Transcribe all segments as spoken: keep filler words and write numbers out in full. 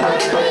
Apa?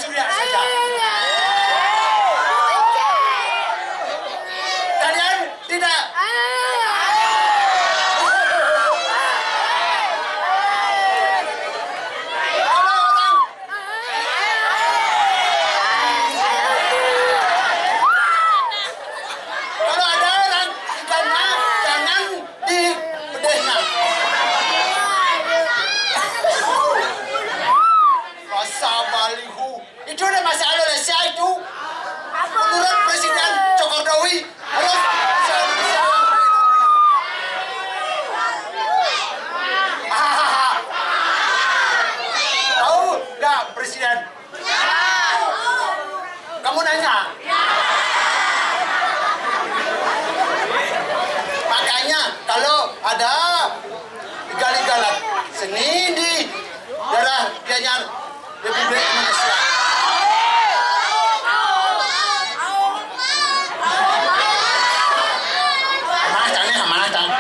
Sudah saja. Kalian tidak. Kalau orang, kalau ada orang di sana, jangan di bedehnya. Rasa baliho. Itu ada masalah Malaysia itu. Menurut Presiden Jokowi harus tahu nggak Presiden? Kamu nanya. Makanya kalau ada igal-igalan seni di daerah Gianyar, Republik Indonesia. Mana tanya, mana tanya.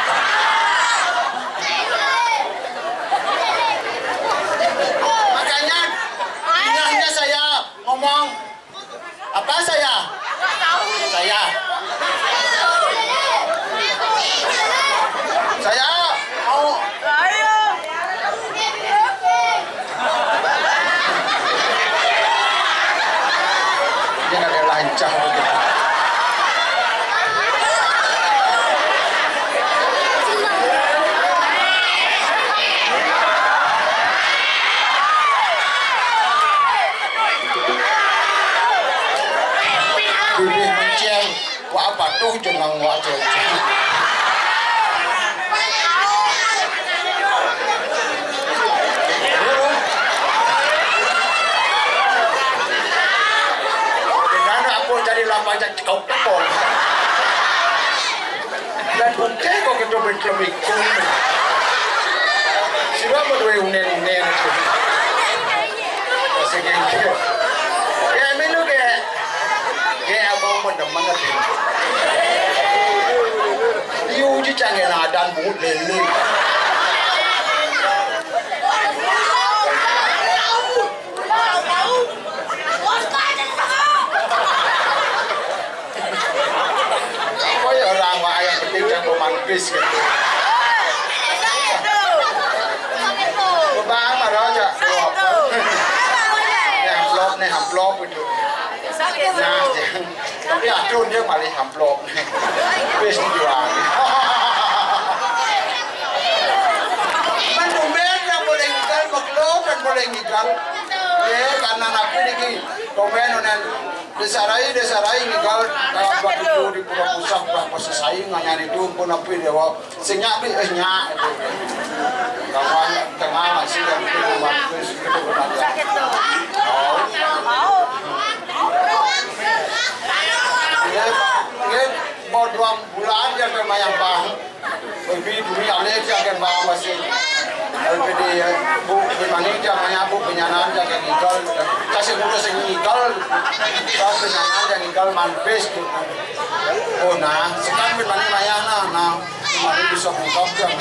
Makanya, indahnya saya ngomong, apa saya? Saya. Saya mau. Dia ada lancah begitu. Wah, patuh jeneng wah, cewek. Dengan aku jadi lapang, jadi kau tepung. Dan bukti kok kita berkelebih. Sira padha unen-unen. Sing iki. Ya, melu ge. Ge, abang pun demen ngerti. Diuji canggih nadan bungut lele. Apa ya orang wah, yang penting jago mampis gitu. Bang marah aja. Amplop nih, amplop itu. Nah, tapi aduh dia paling amplop nih. Wis jual. Kan tumben yang boleh ngigal, beklop kan boleh ngigal. Ya, karena nabi niki komen onen Desa Rai, Desa Rai ngigal, eh, waktu di Pura Pusat, Pak Posesai nganyari itu pun nabi dewa. Sing nyak, Bi, eh, nyak. Kawan tengah masih dan itu waktu itu benar. Oh. Nggih, nggih, mau dua bulan ya, Mayang Bang. Lebih dulu yang ini aja, Bang, masih. Lebih di, Bu, gimana aja, Mayang, Bu, penyanan aja, ngigal. Kasih muda sing ngigal. Kasih penyanan aja, ngigal, manpis, gitu. Oh, nah, sekarang gimana, Mayang, nah, nah. Kemarin bisa buka, kan?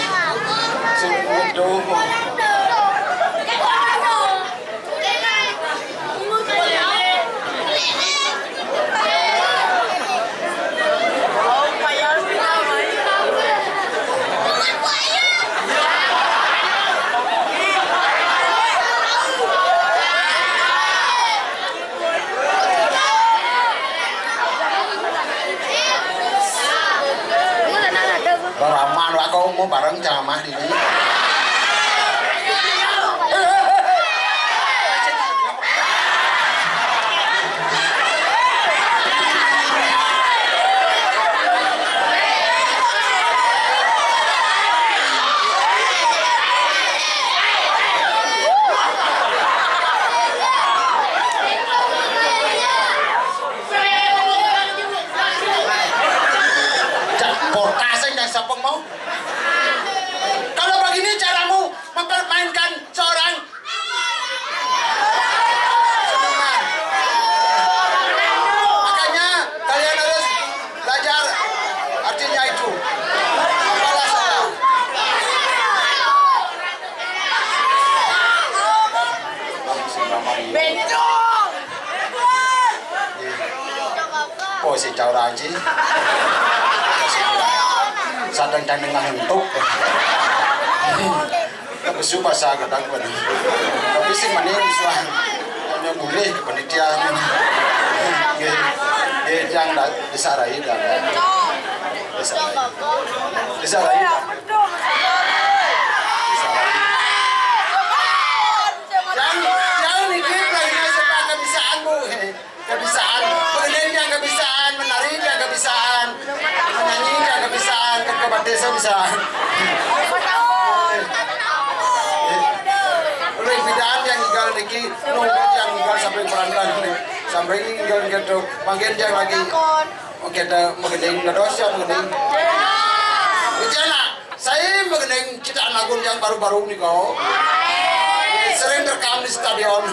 Sing muda, Bu. Raraman, wak, kok mau bareng ceramah di sini? Cak, potas yang siapa mau? Kalau begini caramu mempermainkan seorang seniman. Makanya kalian harus belajar artinya itu. Apalah salah. Bencong. Oh, si Caur Aji. Sadang cang nengah entuk. Tapi su pasal kadang pun. Tapi sing mani suah. Hanya boleh ke panitia. Nggih. Nggih, yang da-, disarai dah. Disarai. Disarai dah. Disarai. Yang, yang niki lainnya sebab kebisaan, Bu. Kebisaan, mengenai yang kebisaan, menari yang kebisaan, menyanyi yang kebisaan, ke, ke batis yang bisa. Oleh bidaan yang tinggal niki, nunggu yang tinggal sampai perankan ini. Sampai ini tinggal gitu, makin yang lagi, kita mengenai, ngedos ya mengenai. Ujian lah. Saya mengenai ciptaan lagu yang baru-baru nih kok. Sering rekam di stadion.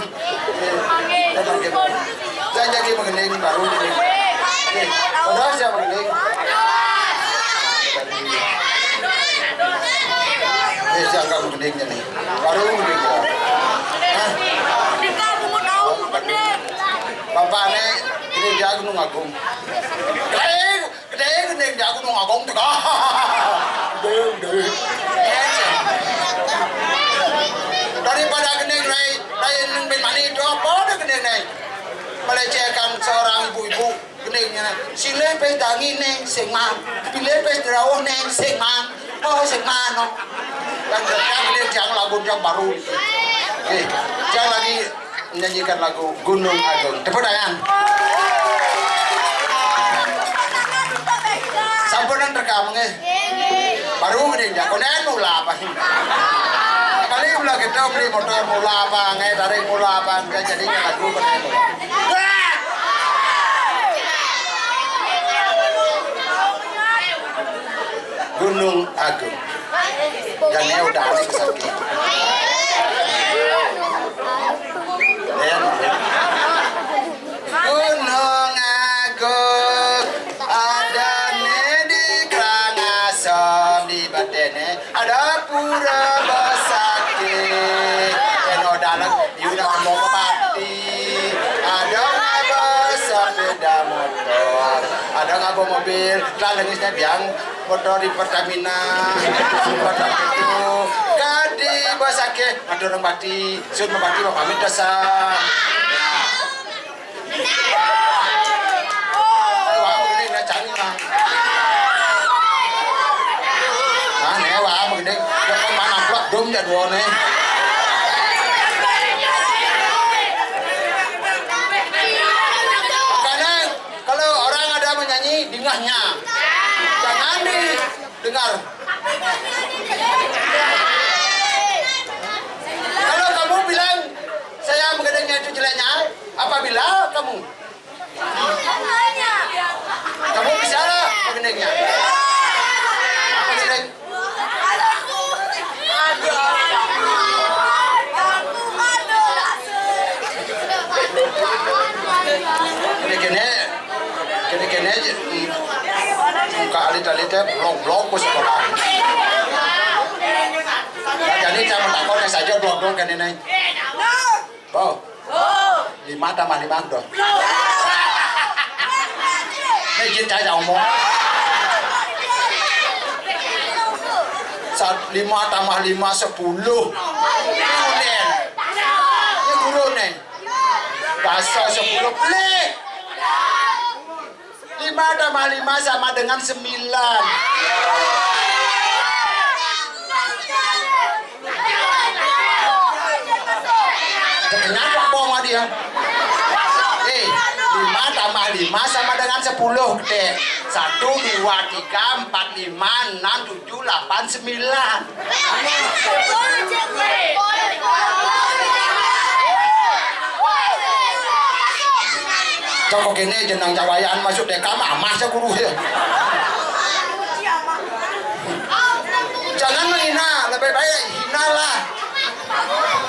Saya jadi mengenai baru nih. Padahal saya mengenai. Eh, saya nggak mengenainya nih. Baru nih. Hah? Bapak nih, ini dia Gunung Agung. Kayak Gedé, gedé, jago dong, Agung tuh. Gedé, gedé. Daripada gedé, rai, rai, neng ben mani itu, apa ada gedé, rai? Melecehkan seorang ibu-ibu, gedenya. Si lepes dangi neng, sing man. Si lepes derawuh neng, sing man. Oh, sing man, no. Dan gedé, gedé, jangan lagu yang baru. Oke, jangan lagi menyanyikan lagu Gunung Agung. Tepuk tangan. Kamu nggih. Baru gedé dia, koné mula apa? Kali mula kita beli motor mula apa, nggih, tarik mula apa, nggih, jadi lagu koné mula. Wah! Gunung Agung. Dan dia udah asik sakit. Ya. Gunung Agung, adané di Karangasem, di Batene ada pura besakih. Keno dalam, yu nak ngomong mati. Ada ngaba sepeda motor, ada ngaba mobil, telah lengisnya biang motor di Pertamina, motor itu. Kadi besakih, ada orang mati, sun mati, bapak pamit dasar. Wah, begini, nah, cari, nah. Nah, né, wah, begini. Ya, kan mana pula, dom ya, dua, né. Makanya, kalau orang ada menyanyi, dengahnya. Jangan didengar. Kalau kamu bilang, saya begedengnya itu jeleknya, apabila kamu Kamu bisa lah begedengnya. Begedeng. Kene-kene, kene-kene aja. Muka alit-alité blok-blok ku sekolah. Nah, jadi saya mentakon saja blok-blok kene né. Oh. Lima tambah lima, doh. Nah, izin saya omong. Saat lima tambah lima, sepuluh. Ini guru né. Bahasa sepuluh, pelih. Lima tambah lima sama dengan sembilan. Ternyata bohong dia. Eh, lima tambah lima sama dengan sepuluh, dek. Satu, dua, tiga, empat, lima, enam, tujuh, delapan, sembilan. Cokok ini jenang jawayaan masuk deka mamah sa guru ya. Jangan menghina, lebih baik hinalah.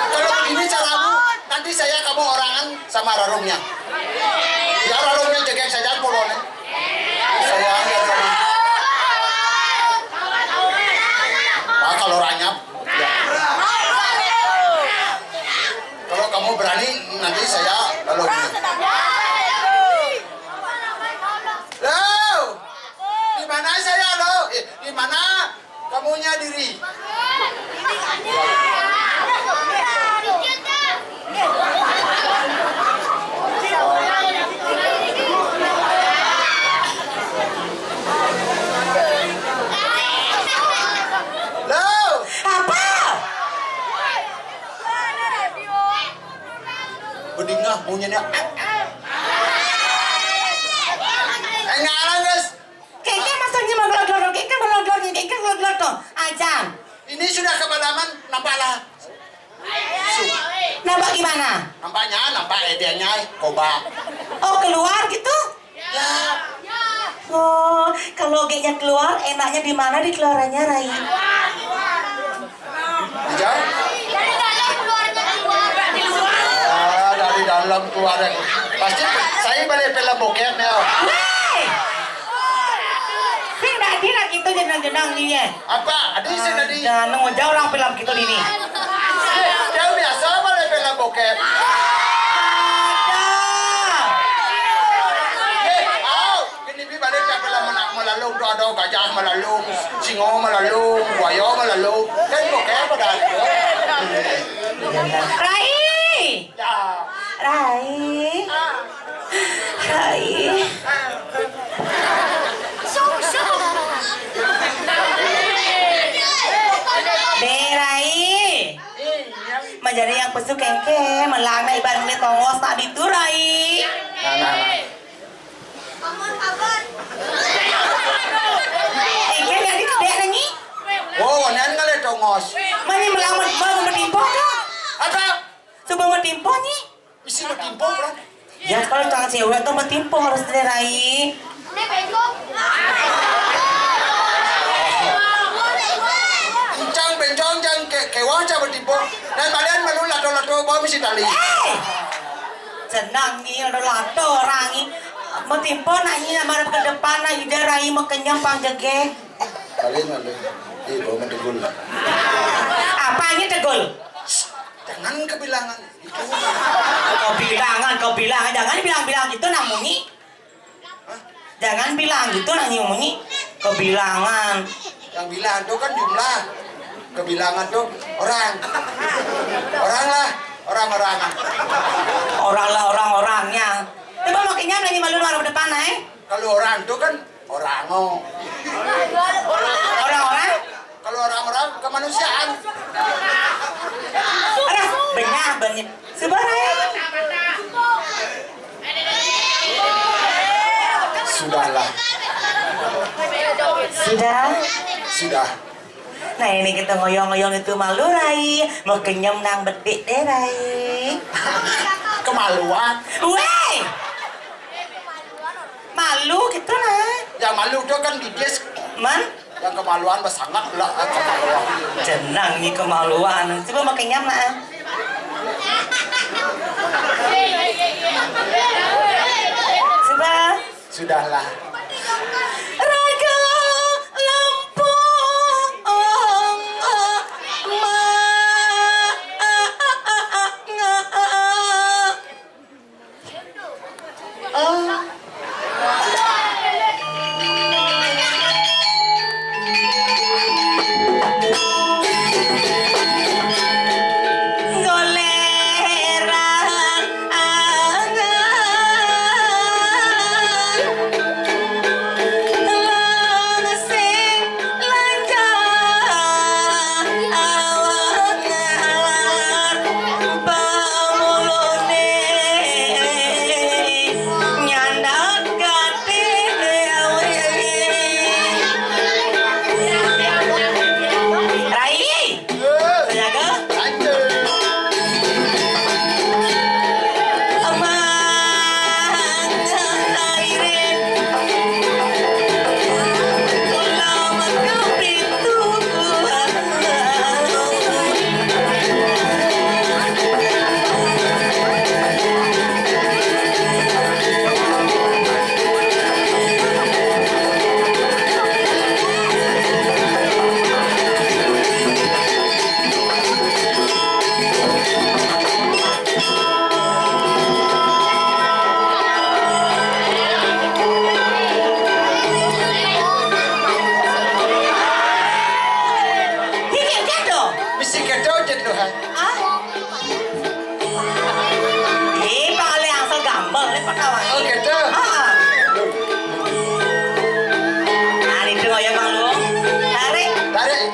Kalau begini caramu, nanti saya kamu orangan sama rarungnya. Ya, rarungnya jegek saja polone. Saya lihat sama. Nah, kalau ranyap, ya. Kalau kamu berani, nanti saya lalu. Lo, di mana saya, lo? Eh, di mana kamunya diri? Lo. Apa? Bedingah bunyinya. Eh, ngalang, guys. Keke maksudnya menggelor-gelor, keke menggelor-gelor, keke menggelor-gelor tuh. Ajan. Ini sudah kemalaman, nampaklah. Nampak gimana? Nampaknya, nampak edenya, koba. Oh, keluar gitu? Ya. Oh, kalau genya keluar, enaknya di mana dikeluarannya, Rai? Aja? Dari dalam keluarnya keluar. Ah, dari dalam keluar. Pasti saya balik film bokep ya. Weh! Sing tadi lah kita jenang-jenang ni ya. Apa? Ada sih tadi. Jangan nunggu jauh orang film kita ni. Dia biasa balik film bokep. Ada. Eh, au. Kini bi balik ka film mana, malalung tu ada gajah malalung, singa malalung, buaya malalung. Kan bokep pada ada. Rai. Ya. Rai. Rai. Be, Rai. Menjadi yang pesu kengke, melangna iban meli tongos tadi tu, Rai. Nah, nah, nah. Timpo, Nyi? Mesti betimpo, Bro. Ya, kalau tukang cewek tuh betimpo harus deh, Rai. Encang bencong, jang ke, kewah, cang betimpo. Dan kalian malu lato-lato, bawa mesti tali. Eh! Senang nih, ada lato orang nih. Betimpo, nah, ini marep ke depan, nah, ida Rai makenyem pang jegeh. Kalian malu. Ih, bawa mendegul. Apa ini degul? Jangan kebilangan. Kebilangan, kebilangan. Jangan bilang-bilang gitu, nah, Munyi. Jangan bilang gitu, nah, Munyi. Kebilangan. Yang bilang tuh kan jumlah. Kebilangan tuh orang. Orang lah, orang-orang. Orang lah, orang-orangnya. Coba makenyem lagi malu luar depan, eh. Kalau orang tuh kan orang, oh. Orang-orang? Kalau orang-orang, kemanusiaan. Aduh, benar, benar. Sebenarnya. Sudahlah. Sudah? Sudah. Nah, ini kita ngoyong-ngoyong itu malu, Rai. Makenyem nang bedik deh, Rai. Kemaluan. Weh! Malu gitu, nah. Yang malu tuh kan di disk. Man? Yang kemaluan bersangap lah, ah, kemaluan. Jenang nih kemaluan. Coba makenyem, nah. Coba. Sudahlah. Raga Lampung, ma-, Doleran angan. Langsing lancar awak ngalar pamulune nyandak gati awi. Rai! Jaga. Mesti kedo je tu, hai. Ah? Eh, paling asal gambel ni perkawaan. Oh, gitu. Ah. Nah, itu ya, Bang Luh. Tarik. Tarik.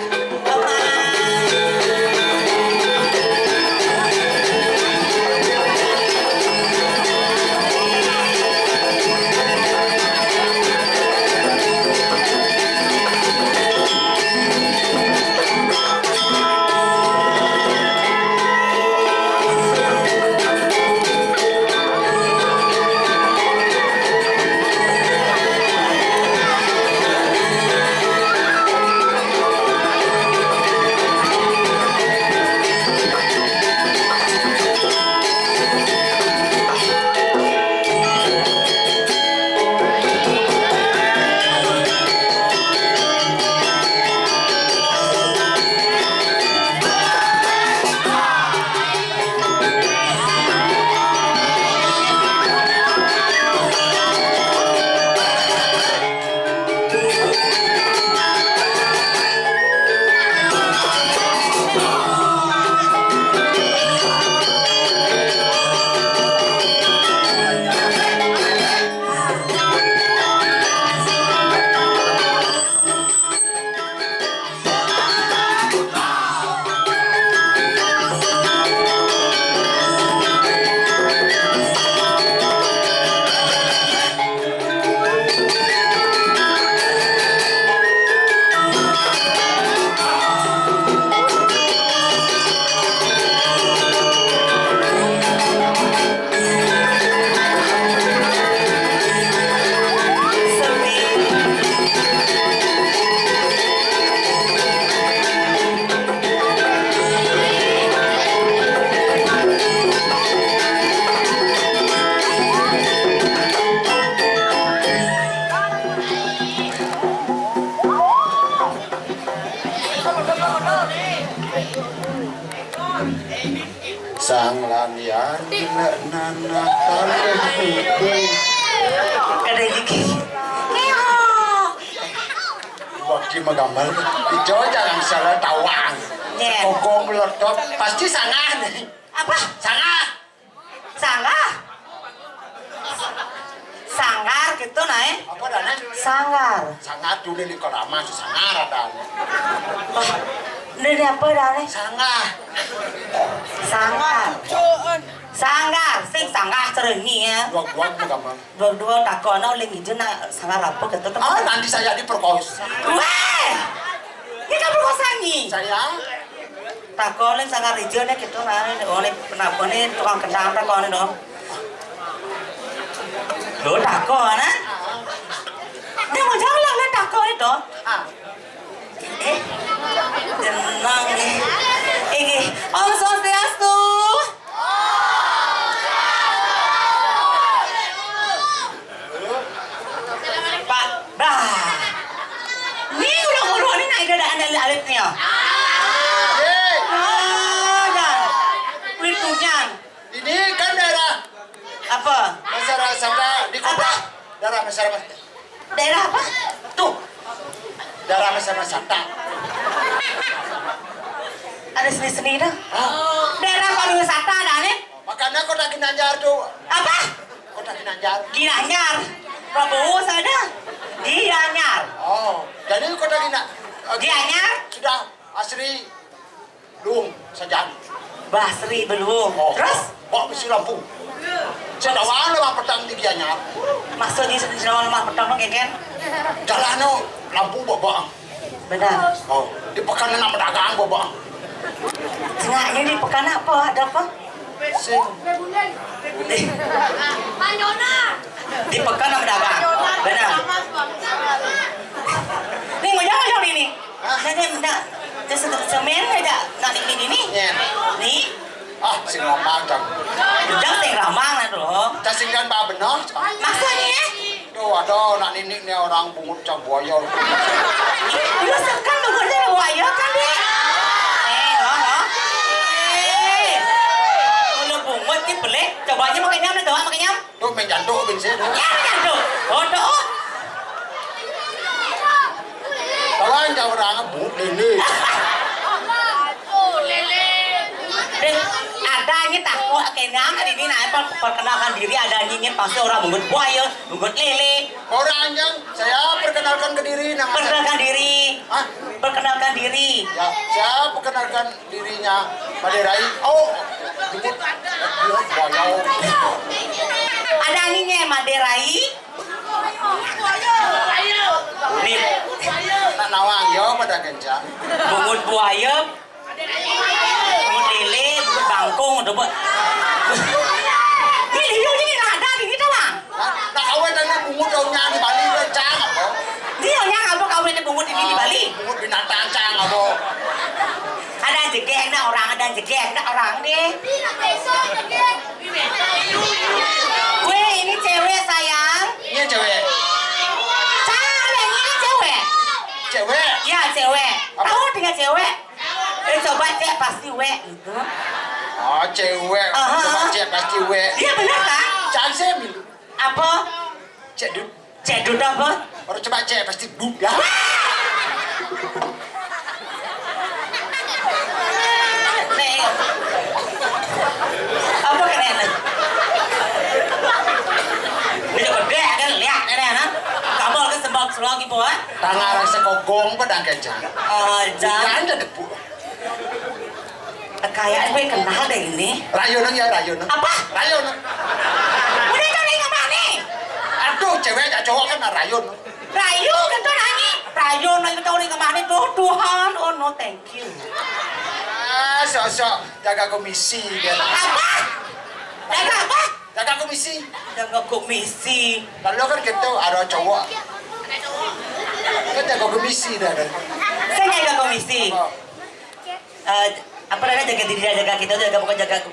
Yang lan ya, gila, nana, taruh, putih. Kada iki. Ngeok. Wakil magambar. Ijo jangan salah tawang. Kokong melotot, pasti sangah nih. Apa? Sangah. Sangah. Sanggar gitu, nah, eh. Apa dah, Nek? Sanggar. Sanggar dulu di Kodama, sanggar ada. Wah, ini apa dah, Nek? Sangah. Sanggar. Sanggar, sing sanggar cerengi ya. Dua-dua apa gambar? Dua-dua takono ling ijo nak sanggar apa gitu tuh. Ah, nanti saya diperkosa. Weh! Ini kan perkosa nih. Saya Takone sanggar ijo nih gitu kan. Oh, nih kenapa nih tukang kendang takone dong. Lo takon, ah? Nih mau jalan nih takon itu. Eh, tenang nih. Iki, Om Swastiastu. Pak, bah. Ni udah ngulu ni nak ada ada alit ni ya. Hei. Ah, dah. Kulit tunyan. Ini kan daerah Apa? Masyarakat di kota. Apa? Daerah masyarakat. Daerah apa? Tuh. Daerah masyarakat. Ada seni-seni dah. Hah? Daerah pariwisata dah ni. Makanya Kota Ginanjar tuh. Apa? Kota Ginanjar. Ginanjar. Prabowo sana. Ginanjar. Oh, jadi Kota Gina-, eh, Gianyar? Sudah asri belum sajan. Basri belum. Oh. Terus? Kok bisi lampu? Sedawang lah petang di Gianyar. Maksudnya sedawang lah petang, Keken? Jalan no, lampu bawa. Benar. Oh, di pekan nak berdagang bawa. Tengahnya di pekan apa? Ada apa? Sing. Di pekan nak berdagang. Benar. Ni ngajak-ngajak ni ni. Hah? Jadi nak semen aja nak ni ni ni. Ni. Ah, sing ramang cang. Udah sing ramang lah tu. Cang sing kan ba benar. Maksudnya? Tuh, ada nak nini ni orang bungut cang buaya. Ih, lu sekan bungut ni buaya kan, Dek? Eh, no, no. Eh, kalau bungut ni pelik. Cobanya makan nyam ni, coba makan nyam. Tuh, main jantung bin saya tu. Ya, main jantung. Bodoh. Kawan, cang orang bungut ini. Dek, ada ni takut kena hari ni nak perkenalkan diri, ada ni pasti orang bungut buaya, bungut lele. Orang yang saya perkenalkan ke diri, nama saya. Perkenalkan diri. Hah? Perkenalkan diri. Ya, saya perkenalkan dirinya Maderai. Oh, bungut, bungut buaya. Ada ni nya Maderai. Ni, nak nawang yo pada kencang. Bungut buaya. Bungut lele, bungut bangkung, ada buat. Ni liu ni nak ada di kita bang. Nak, nak kawin dengan bungut daunnya di Bali, kencang apa? Dia yang apa kawin dengan bungut ini di Bali? Bungut binatang cang apa? Ada jegeh nak orang, ada jegeh nak orang ni. Weh, ini cewek sayang. Ini cewek. Cang, ini cewek. Cewek? Ya, cewek. Apa? Tahu dengan cewek? Eh, coba cek pasti wek gitu. Oh, cewek. Aha. Coba cek pasti wek. Iya, benar kan? Cang saya milu. Apa? Cek dut. Cek dut apa? Orang coba cek pasti dut ya. Nih. Apa kena? Ini coba deh kan lihat ini nah. Kamu ke sembak selagi buat. Tangan rasa kokong pedang kencang. Oh, jangan. Jangan ada debu. Kayaknya gue kenal deh ini. Rayonang ya, rayonang. Apa? Rayonang. Udah cari ke mana? Aduh, cewek ajak cowok kan rayon. Rayu kan tuh nanya. Rayon lagi tahu nih kemana tuh Tuhan. Oh no, thank you. Ah, sosok jaga komisi dia. Apa? Jaga apa? Jaga komisi. Jaga komisi. Kalau kan gitu ada cowok. Kan jaga komisi dah ada. Saya jaga komisi. Apa? Eh, apa namanya, jaga diri, jaga kita, jaga, pokoknya jaga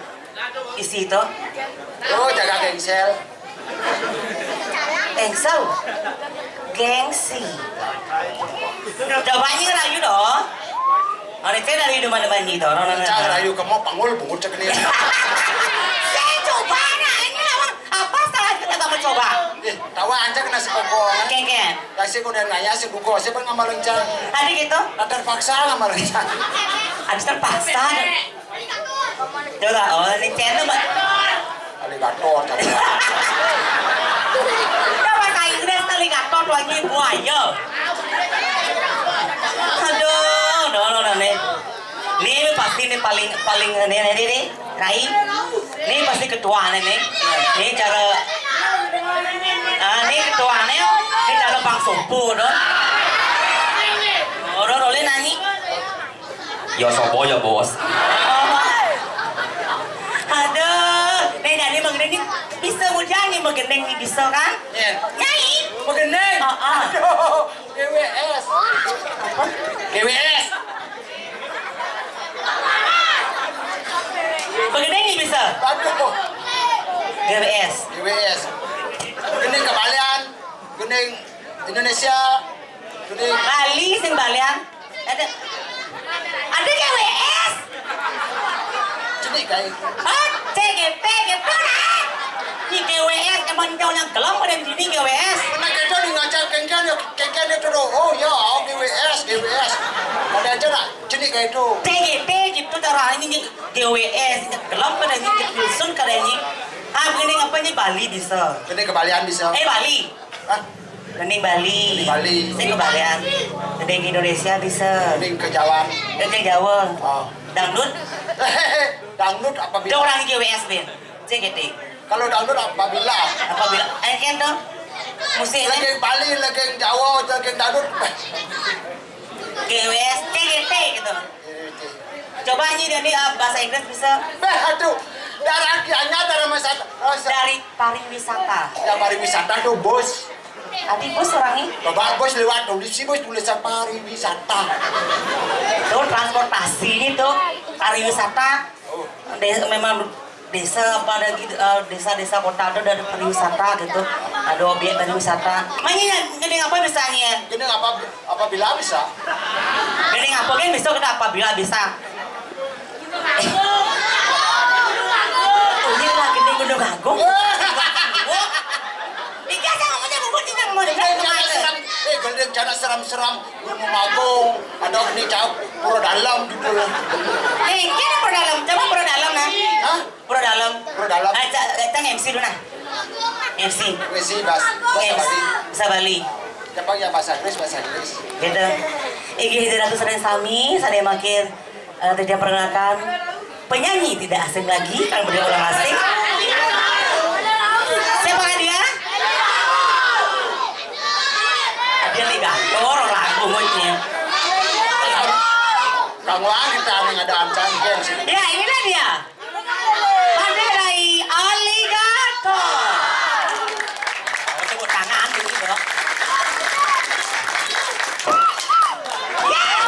isi itu. Oh, jaga gengsel. Gengsel. Gengsi. Coba ini rayu dong. Mari cek dari di mana banyi to, orang nanya. Cak rayu kamu panggul bungut cek ini. Saya coba nak ini lawan apa salah kita kamu coba? Eh, tawa aja kena sekokong. Kengken. Kasih kuda nanya si duko, siapa ngamal lencang? Tadi gitu. Nah, terpaksa ngamal lencang. Ada terpaksa. Coba, oh ini channel mah. Alligator, cak. Udah bahasa Inggris alligator lagi buaya. Aduh, no, no, no, nih. Nih pasti nih paling paling nih nih nih, nih. Rai. Nih pasti ketua nih nih. Nih cara ah nih ketua nih. Nih cara Bang Sopo dong. Orang oleh nanya. Ya sopo ya bos. Aduh, nih dari mengenai ini bisa mudah nih mengenai ini bisa kan? Iya. Nyai. Mengenai. Heeh. Aduh, G W S. Apa? G W S. Begini nih bisa. Aduh. G W S. G W S. Gending kebalian. Gending Indonesia. Gending Bali sing balian. Ada ada G W S. Jadi kayak oh, C G P gitu nah. Ini G W S emang jauh yang gelem pada di sini G W S. Mana kita di ngajar kengkeng ya kengkeng itu loh. Oh ya, G W S, G W S. Ada aja nak. Jenis kayak itu. T G P gitu cara ini nih G W S. Gelem pada ini dusun kada ini. Ah, begini apa nih Bali bisa? Ini kebalian bisa. Eh Bali. Hah? Mending Bali. Mending Bali. Saya kebalian. Mending Indonesia bisa. Mending ke Jawa. Ke Jawa. Oh. Dangdut. Dangdut apa Ada bisa? Orang G W S Ben. C G T. Kalau dangdut apabila? Apabila eh kan tuh musik lagi Bali, lagi Jawa, lagi dangdut. G W S, C G T gitu. Coba nyi dari ah, bahasa Inggris bisa. Aduh, darah kianya darah masa masa dari pariwisata. Ya pariwisata tuh bos. Tadi bos orangnya. Coba bos lewat tuh di si bos tulisan pariwisata. Tuh transportasi ini tuh pariwisata. Oh. Desa, memang desa apa ada gitu, eh, desa-desa kota itu ada pariwisata gitu. Ada objek pariwisata. Makanya gini apa misalnya? Gini apa apabila bisa? Gini apa kan bisa kita apabila bisa. Oh iya lah gini Gunung Agung. Tiga sama punya buku tiga mau Gendeng jana seram, eh gendeng jana seram-seram, Gunung Agung, ada ini jauh, Pura Dalam gitu loh. Eh, ini Pura Dalam, coba Pura Dalam nah. Hah? Pura Dalam. Pura Dalam. Ah, ca- ca- M C dulu nah. M C. Wesi bas, bahasa Bali. Bisa Bali. Siapa ya bahasa Inggris, bahasa Inggris. Gitu. Inggih hadirin sadaya sami, sadaya mangkin eh, tidak perkenalkan penyanyi tidak asing lagi kalau beliau orang asing. Siapa dia? Dia legator orang bungunya. Kang Wang kita ada ancan. Ya inilah dia. Pada dari Alligator. Oh, tepuk tangan dulu dong. Yeay.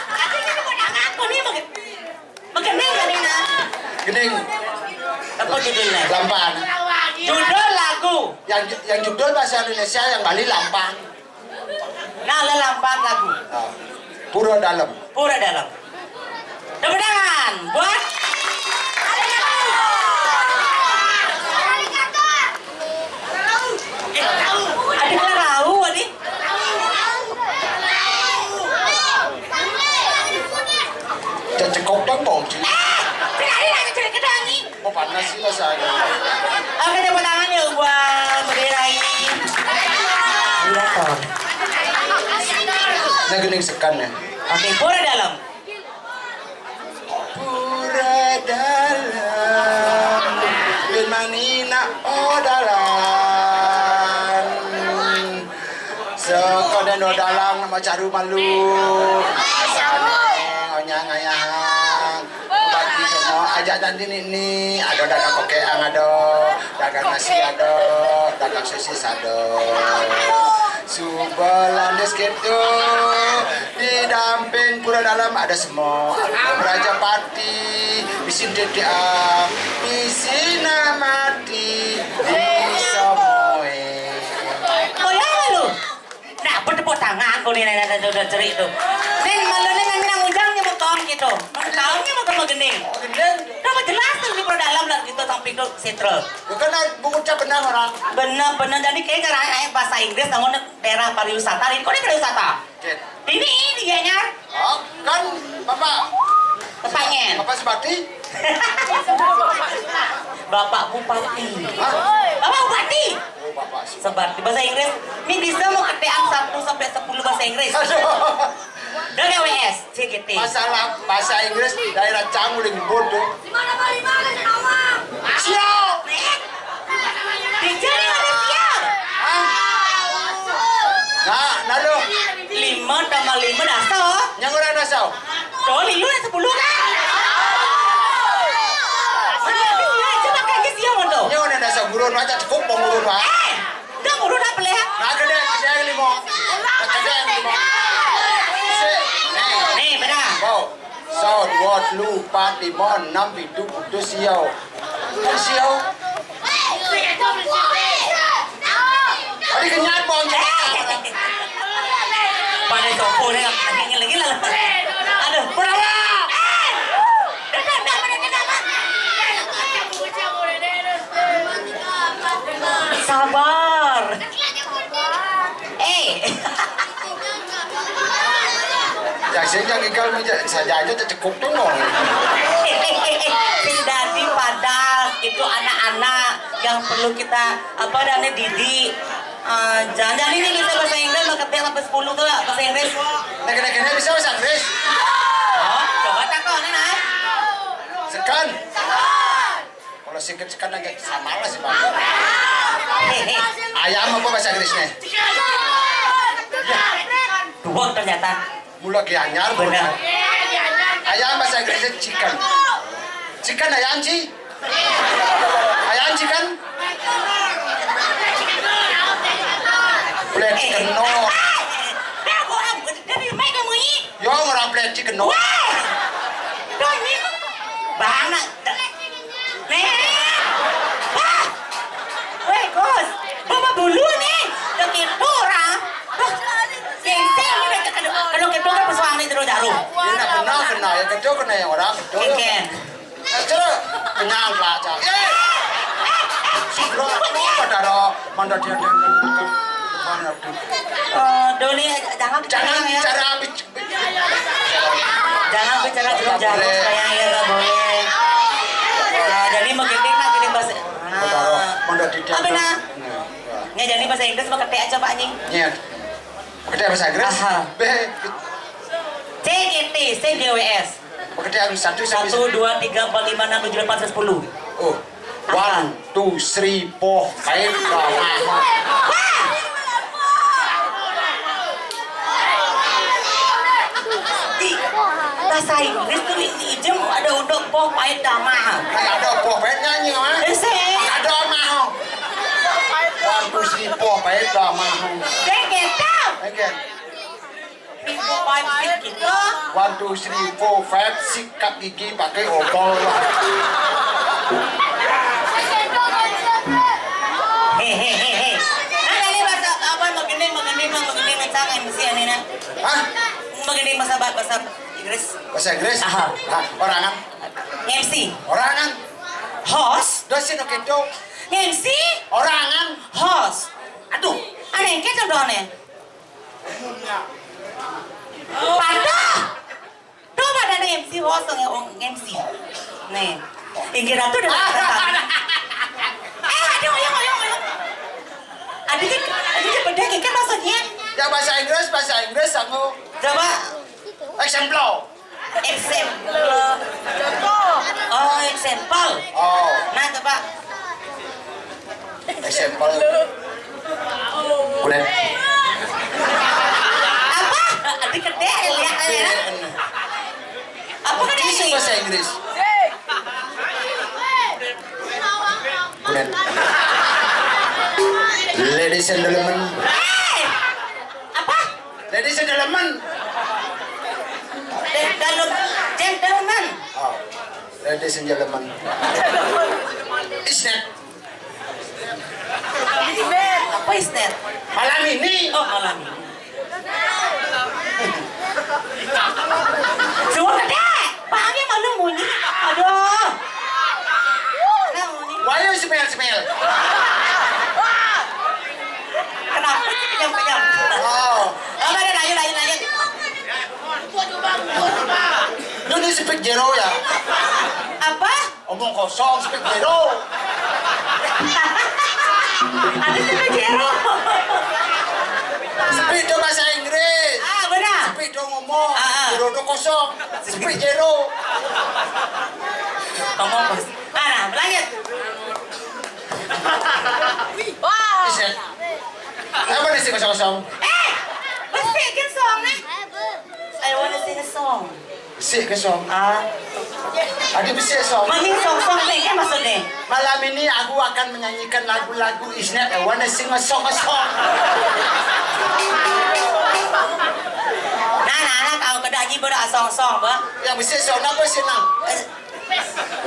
Artinya tepuk tangan aku nih bagi. Bagaimana nih nah? Gending. Apa judulnya? Lampan. Judul lagu. Yang yang judul bahasa Indonesia, yang Bali lampan. Nah, lelampaan lagu. Ah. Pura Dalam. Pura Dalam. Tepuk tangan buat eh, ada Larau tadi. Cecekok dong, Bong. Eh, tidak ada lagi cerita lagi. Mau panas sih rasanya. Oke, tepuk tangan ya buat Budi Rai. Nah, gini sekan ya. Oke, Pura Dalam. Pura Dalam. Bin Manina oh dalam. Sekoden oh dalam nama caru malu. Sana onyang ayahang. Bagi semua ajak dan dini ni ada dagang kokeang ada, dagang nasi ada, dagang sosis ada. Suba landis gitu didamping Pura Dalam ada semua ada Raja Pati, bisin titiang, bisin mati, di semua. Koyang lu. Nah, apa tepuk tangan kau ni nenek udah cerik tu. Nen malu nen nang ujang Gitu. Tahunya mau ke Megening. Megening. Udah mau jelas tuh di Pro Dalam lah gitu, samping tuh sentral. Ya kan, ah, buku cap benang orang. Bener-bener, jadi kayak cara bahasa Inggris namun daerah pariwisata. Ini kok ini pariwisata? Cek. Ini, ini dia, Nyar. Oh, kan Bapak. Bapaknya. Bapak Sebati? Bapak Bupati. Hah? Bapak Bupati. Oh, Bapak Sebati. Sebati. Bahasa Inggris. Ini bisa mau keteang satu sampai sepuluh bahasa Inggris. Aduh. Udah W S, C G T. Masalah bahasa Inggris daerah Canguling bodoh. Di mana, Pak? Di mana, Cawang? Sial. Di sini ada sial. Hah? Nah, lalu? Lima tambah lima dasar. Yang orang dasar. Tuh, lima ada sepuluh kan? Mana ada sial? Coba kaji sial, mon, tuh. Yang orang dasar gurun, macam cukup pengurun, Pak. Eh! Udah, guru udah pelihara. Nah, gede, gede yang lima. Nah, gede yang lima. Sik, nih. Nih, benar. Bau. Saut, wot, lu, pat, lima, enam, pitu, putus, siau. Kan siau. Tadi kenyat, Bang. Pada sopo nih, lagi, lagi lah. Aduh, berapa? Eh! Udah, udah, udah, udah, udah. Sabar. Eh. Ya, saya jangan gagal meja. Saya aja tak cekuk tuh, no. Sing dadi padahal itu anak-anak yang perlu kita, apa namanya, didik. Eh, jangan-jangan ini bisa bahasa Inggris, mau ketik sampai sepuluh tuh, bahasa Inggris. Nek-neknya bisa bahasa Inggris? Oh, coba takon, nah. Sekan. Kalau sikit-sikit aja sama lah sih, Pak. Ayam apa bahasa Inggrisnya? Dua ternyata. Mula Gianyar. Benar. Ayam bahasa Inggrisnya chicken. Chicken ayam, Ci. Ayam chicken. Fried chicken no. Yo, orang fried chicken no. Wah! Tuh, ini. Banget. Nih. Wah. Weh, Gus. Bapak bulu nih. Udah gitu orang. Wah. Gengsi ini, udah kena, kena gitu kan, pesuang nih, terus jarum. Ini nak kena, kena. Ya, kena, kena yang orang. Kena. Kengken. Aja, kenyang lah, Cak. Lo, lo pada ro, manda dia, dia, dia, dia. Eh, Doni, jangan, jangan ya. Bicara, bic-, bic-, jangan bicara dulu, jangan, boleh. Sayang, ya, nggak boleh. Nah, jadi mau gini, nah, gini, bahasa. Pada ro, manda dia, dia, apa, dia. Nah? Nah, ya. Nggak, jadi bahasa Inggris mau ketik aja, Pak, nih. Iya. Ketik bahasa Inggris? Aha. B. C G T, C G W S. Pakai tiang satu, satu. Satu, dua, tiga, empat, lima, enam, tujuh, delapan, sembilan, sepuluh. Oh. Apa? One, two, three, four, five, lama. Wah! Di bahasa Inggris tuh, i-, ijem ada udah poh pahit damah. Kayak ada poh pahit nyanyi, mah. Eh, sih. Ada mah. One, two, three, four, five, damah. Dek, gitu. Again. Five, six, gitu. One, two, three, four, five, sikat gigi pakai obol. Hehehe. Nah, ini bahasa apa? Begini, begini, begini, begini, tentang M C ini, nah. Hah? Begini bahasa, bahasa Inggris. Bahasa Inggris? Aha. Nah, orangan. M C. Orangan. Host. Dosin oke, Cok. M C. Orangan. Host. Aduh, aneh, kayak contohnya. Patuh. Tuh, pada ada M C host, yang M C. Nih. Inggir Ratu udah datang. Eh, aduh, ayo, ayo, ayo. Adiknya, adiknya beda, kan maksudnya? Ya, bahasa Inggris, bahasa Inggris, aku. Coba. Example. Example. Contoh. Oh, example. Oh. Nah, coba. Example. Kulit. Apa? Diketik, lihat, ya. Apa kan ini? Bahasa Inggris. Kulit. Ladies and gentlemen. Eh! Apa? Ladies and gentlemen. Dan, dan, gentleman. Oh, ladies and gentlemen. Isnet. Apa isnet? Malam ini. Oh, malam ini. Semua kata. Ayo malu munyi. Aduh. Nah, munyi. Wah, ayo semil, semil. Kenapa sih kejam-kejam? Oh. Apa dia, lanjut, lanjut, lanjut. Lu ni speak zero ya? Apa? Omong kosong, speak zero. Ada speak zero. Speak dong bahasa Inggris. Ah, benar. Speak dong ngomong. Ah, ah. Zero dong kosong. Speak zero. Omong kosong. Ah, nah, lanjut. Wah. Bisa. Apa nih si kosong-kosong? Eh, besi kan song nih. I wanna sing a song. Besik ke song? Ah. Ada besik song. Mending song-song ni kan maksudnya. Malam ini aku akan menyanyikan lagu-lagu Isnet. I wanna sing a song, a song. Nah, nah, nah, kau kena nyanyi berak song-song, bah. Yang besik song apa sih, Nang? Eh,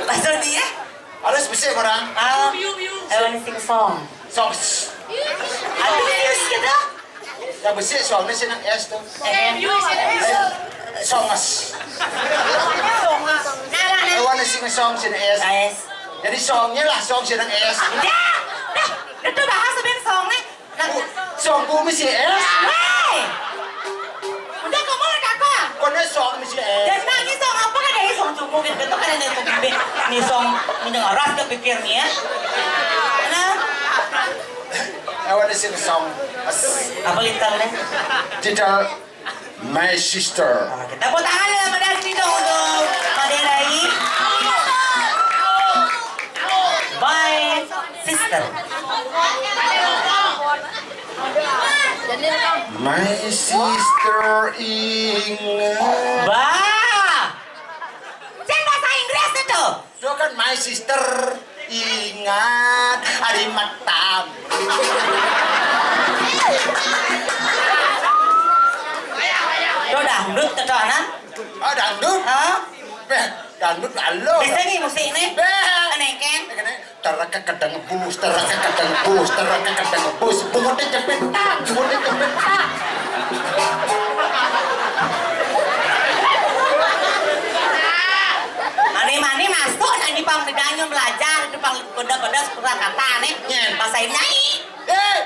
maksud dia? Harus besik orang. Ah, I wanna sing a song. Song. Aduh, serius gitu. Yang besik song ni sing a S tu. Eh. Songas. Nah, nah, nah. I wanna sing a song sing a S. Jadi songnya lah song sing a S. Dah, dah, itu bahasa ben song ni. Nah. Song ku mesti S. Weh. Udah kamu lah kakak. Kau ni song mesti S. Dan nangis song apa kan dari song cukup gitu kan ada yang bimbing. Ni song ni dengar ras kepikir ni ya. Nah. I wanna sing a song. Apa lintang ni? Judul My Sister. Ah, kita buat tangan lah pada sini dong untuk Mak Derai. My Sister. My Sister ingat. Bah. Saya bahasa Inggris itu. Itu kan my sister. Ingat hari matam. Itu dangdut tu, anak? Ah, dangdut? Ha? Beh, dangdut alo. Bisa ni musik ni? Beh. Aneh kan? Teraka kadang bus, teraka kadang bus, teraka kadang bus. Bungut dia jepit tak, bungut dia jepit tak. Mani-mani masuk nak di pang pedanya belajar, di pang benda-benda sekolah kata ni. Bahasa Indonesia. Eh,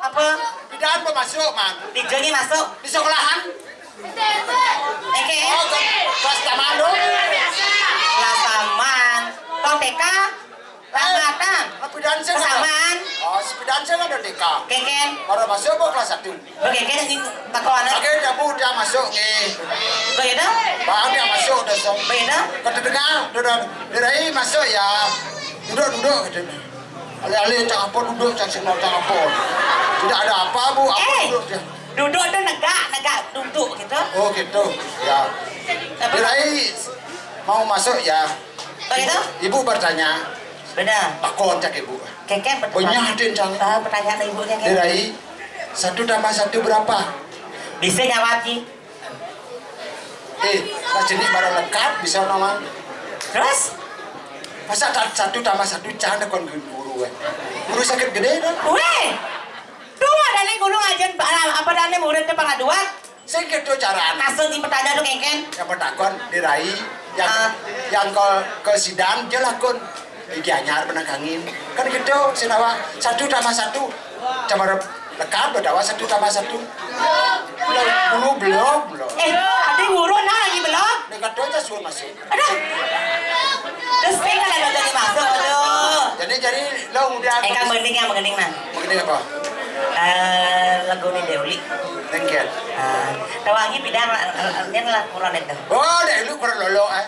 apa? Pidan mau masuk, Man? Di Joni masuk. Di sekolahan? Oke. Oh, ke kelas taman dong? Kelas taman. Tong T K? Taman. Pidan sih. Kelas taman. Oh, si pidan sih ada T K. Keken. Baru masuk apa kelas satu? Oke, keken ini takon. Oke, jabu dia masuk ni. Begitu? Bang dia masuk dah so. Begitu? Kata dengar, dah dah. Dia masuk ya. Duduk, duduk, kata dia. Alih-alih cak apa duduk, cak sini cak apa. Tidak ada apa, Bu. Apa eh, duduk dia? Duduk tu negak, negak duduk gitu. Oh, gitu. Ya. Tapi Dirai mau masuk ya. Begitu? Ibu bertanya. Benar. Takon cak ibu. Keken betul. Banyak din cak. Ah, pertanyaan ibu keken. Dirai, satu tambah satu berapa? Bisa jawab ji. Eh, nak jenik barang lekat bisa nama. Terus? Masa ta-, satu tambah satu cang dah kon guru eh. Guru sakit gede dah. Weh. Tu ada ni guru ngajen apa dah ni murid tu pengaduan. Saya gitu cara anak. Kasut ni pertanyaan tu keken. Yang bertakon Dirai yang ah, yang ke ke sidang je lah kon. Iki anyar benang kangin. Kan gitu, sinawa satu tambah satu. Tambah lekat berdawa satu tambah satu. Belum, belum, belum. Eh, ada guru nah lagi belum? Dekat tu aja suruh masuk. Aduh. Terus saya kan ada jadi masuk tu. Jadi, jadi lo udah eh, kan mending yang mending nah. Mending apa? Eh, lagu ni Deuli. Thank you. Ah, tawangi bidang eh, eh, ni lah kurang itu. Oh, Deuli kurang lolo eh.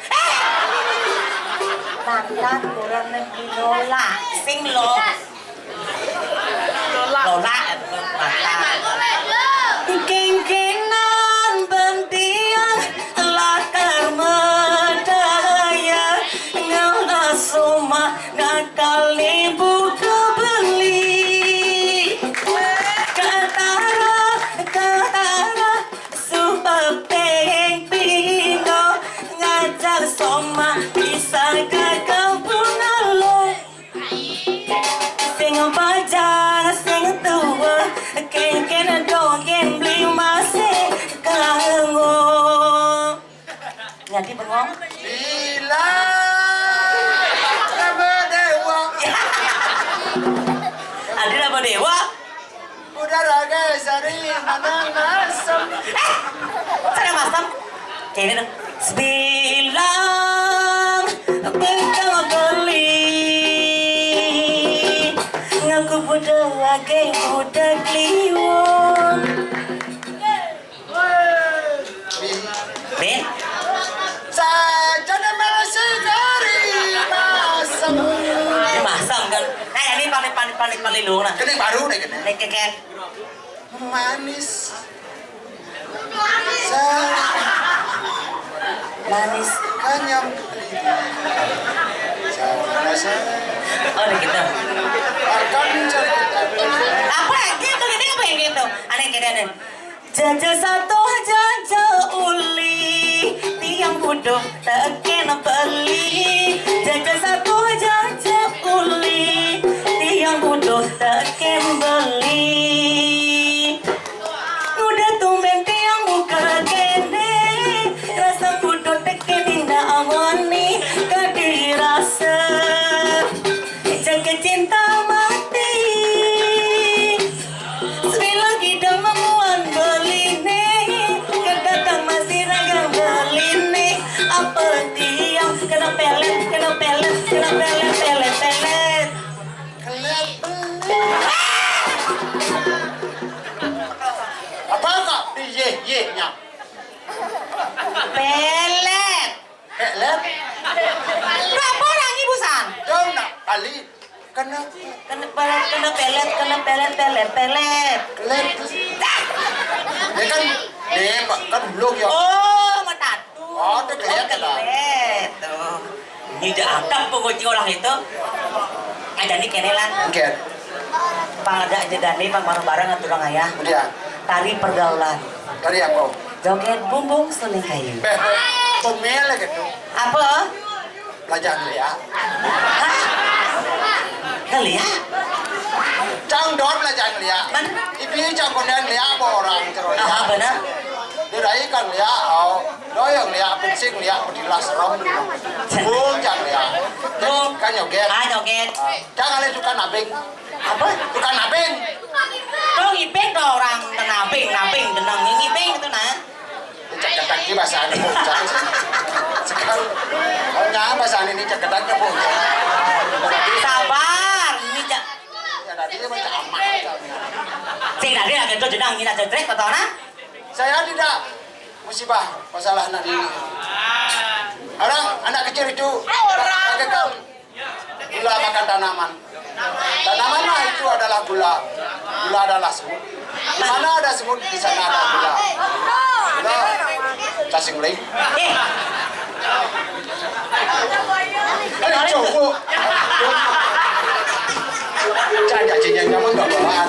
Mantan kurang lagi Lola. Sing lo. Lola, Lola, mantan. Kengkenan bentian lakar medaya ngala soma nakal ibu kebeli. Katara, katara, Suba peng pino ngajak soma bisa gagal punalo. Sing bajang sing tua, kengken dongeng beli masih kango. Bengong. Bila nama dewa? Ada nama dewa? Udah raga sari mana nasem. Eh, cara masem. Kayak ini dong. Sebilang bengkang beli ngaku budak lagi budak kliwon. Bin. Saja nama sigari masem. Ini masem kan. Nah, ini paling paling paling paling lu nah. Ini baru deh gini. Nek keket. Manis. Sa- Manis. Kanyang. Sa- Oh, udah gitu. Akan cari kita. Apa yang gitu? Ini apa yang gitu? Aneh gitu, aneh. Jaja satu jaja uli, tiang buduh teken beli. Jaja satu jaja uli, tiang buduh teken beli. Udah tumben tiang buka kene, rasa buduh teken indah awani kadirasa. Jaga cinta mati. Sebilang kidang mamuan beline, kedatang masih ragang beline. Apa tiang kena pelet, kena pelet, kena pelet, pelet, pelet. Kelet. Apa kak? Di ye ye nya. Pelet. Pelet. Berapa orang ibu san? Dong nak kali. Kena. Kena pelet, kena pelet, kena pelet, pelet, pelet. Kelet. Ya kan, nih, Pak, kan belum ya. Oh, matatu. Oh, ada kelet lah. Kelet. Tuh. Ini udah akap pokoknya orang itu. Ada nih kene lah. Oke. Pang ada aja dani, pang bareng-bareng atur orang ayah. Iya. Tari pergaulan. Tari apa? Joget bumbung suling kayu. Beh, beh. Pemel gitu. Apa? Belajar ngeliat. Hah? Ngeliat? Cang dot belajar ngeliat. Mana? Ibi cang konden ngeliat apa orang cerita. Aha, benar. Dia rai kan ngeliat, oh. Doyong ngeliat, pinsik ngeliat, petilas rom. Bung cang ngeliat. Bung. Kan nyoget. Ah, nyoget. Ah, cang alih tukang nabing. Apa? Tukang nabing. Dong ibing dong orang nabing, nabing, denang ibing itu nah. Cek ketak di bahasa anu, cek. Sekarang, oh, nggak bahasa ini cek ketak ke, Bu. Sabar, ini cek. Ya, tadi dia baca amat. Sing tadi lagi itu jenang, ini aja trek, atau nah? Saya tidak musibah masalah anak ini. Orang anak kecil itu pakai kau. Gula makan tanaman. Tanaman mah itu adalah gula. Gula adalah semut. Di mana ada semut, di sana ada gula. Gula. Casing lagi. Eh. Eh, cowok. Jangan, jangan, jangan, jangan, jangan.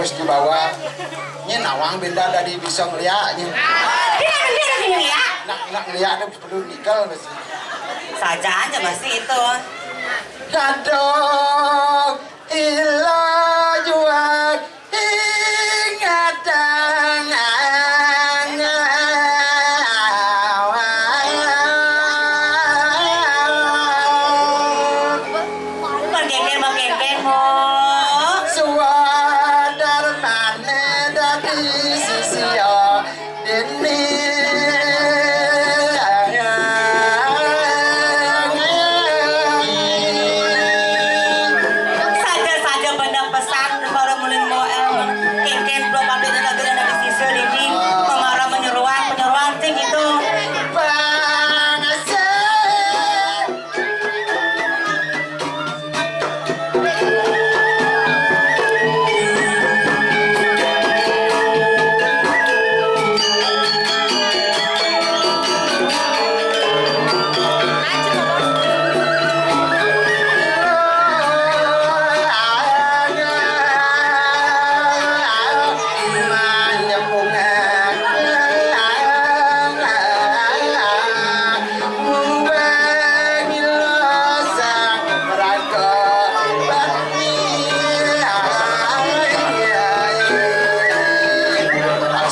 Terus di bawah, ini nawang benda tadi bisa ngeliat, ini. Dia kan dia lagi ngeliat. Nak, nak ngeliat ada perlu nikal masih. Saja aja masih itu. Dadok ila juag ingatang. Kon kéngkén, mau kéngkén, mau. Suwadar mané dadi sisia déné. Saja-saja benda pesan para mulin mau, eh, kéngkén dua pabrik lagi dadi sisia déné. Pengarah menyeruak, penyeruak sing itu. Bangsa.